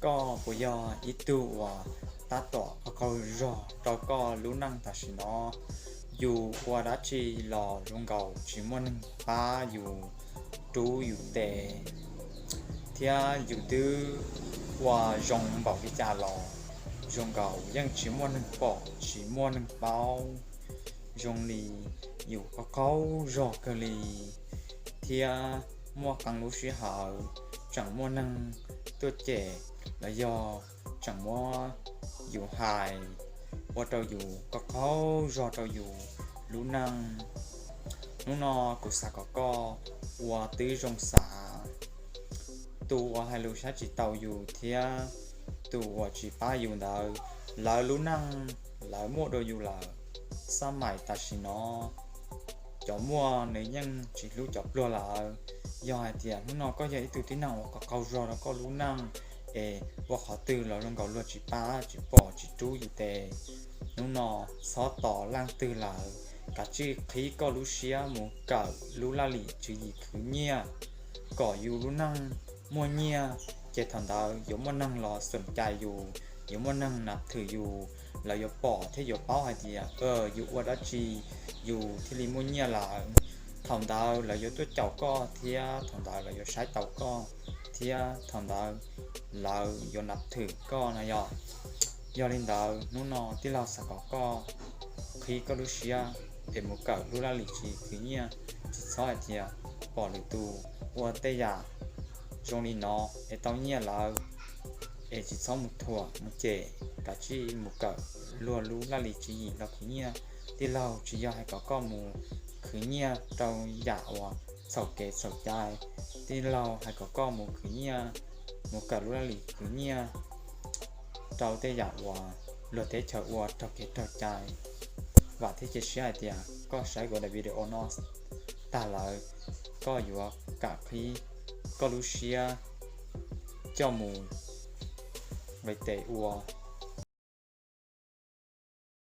Koj puas yog ib tug uas tab tom qaug qaug zog rau koj lub neej tam sim no? Yus ua dab tsi los zoo nkaus tsis muaj neeg pab yus, rub yus tes, thiab yus twb ua zoo npaum li cas los zoo nkaus yeej tsis muaj neeg pom tsis muaj neeg paub. Zoo li yus qaug qaug zog kawg li, thiab muaj qee lub sij hawm tseem muaj neeg tuaj cem los yog tseem muab yus hais, ua rau yus qaug qaug zog rau yus lub neej. Hnub no kuv xav kom koj ua tib zoo xav, tus uas hais lus saib tsis taus yus thiab tus uas tsis pab yus ntawd, lawv lub neej lawv muaj dua yus lawm. Xab maim tam sim no cov muaj nws yeej tsis hlub cov pluag lawm. Yog hais tias hnub no koj yog ib tug tib neeg uas qaug qaug zog rau koj lub neej es ua qhov twg los zoo nkaus luag tsis pab tsis pom tsis rub yus tes, hnub no txhob tos leej twg lawm, kav tsij qhib koj lub siab mus kawm lub laj lim tswv yim khwv nyiaj kom yus lub neej muaj nyiaj, ces thaum ntawd yuav muaj neeg los xoom cai yus, yuav muaj neeg nab thwm yus, lawv yuav pom thiab yuav paub hais tias yus ua dab tsi yus thiaj li muaj nyiaj lawm. Thaum ntawd lawv yuav tuaj caum koj thiab thaum ntawd lawv yuav saib taus koj, thiab thaum ntawd lawv yuav nab thwm koj no yog. Yog li ntawd hnub no tij laug xav kom koj qhib koj lub siab es mus kawm lub laj lim tswv yim khwv nyiaj, tsis txhob hais tias pom lwm tus ua tej yam zoo li no es tau nyiaj lawm es tsis txhob mus thuam mus cem, kav tsij mus kawm luag lub laj lim tswv yim los khwv nyiaj. Tij laug tsis yog hais kom koj mus khwv nyiaj rau yam uas txhaum kev txhaum cai, tij laug hais kom koj mus khwv nyiaj, mus kawm lub laj lim khwv nyiaj rau tej yam uas luag teb chaws ua raug kev raug cai. Vam thiab cia siab hais tias koj saib kuv daim video no tag lawm, koj yuav kam qhib koj lub siab coj mus nqis tes ua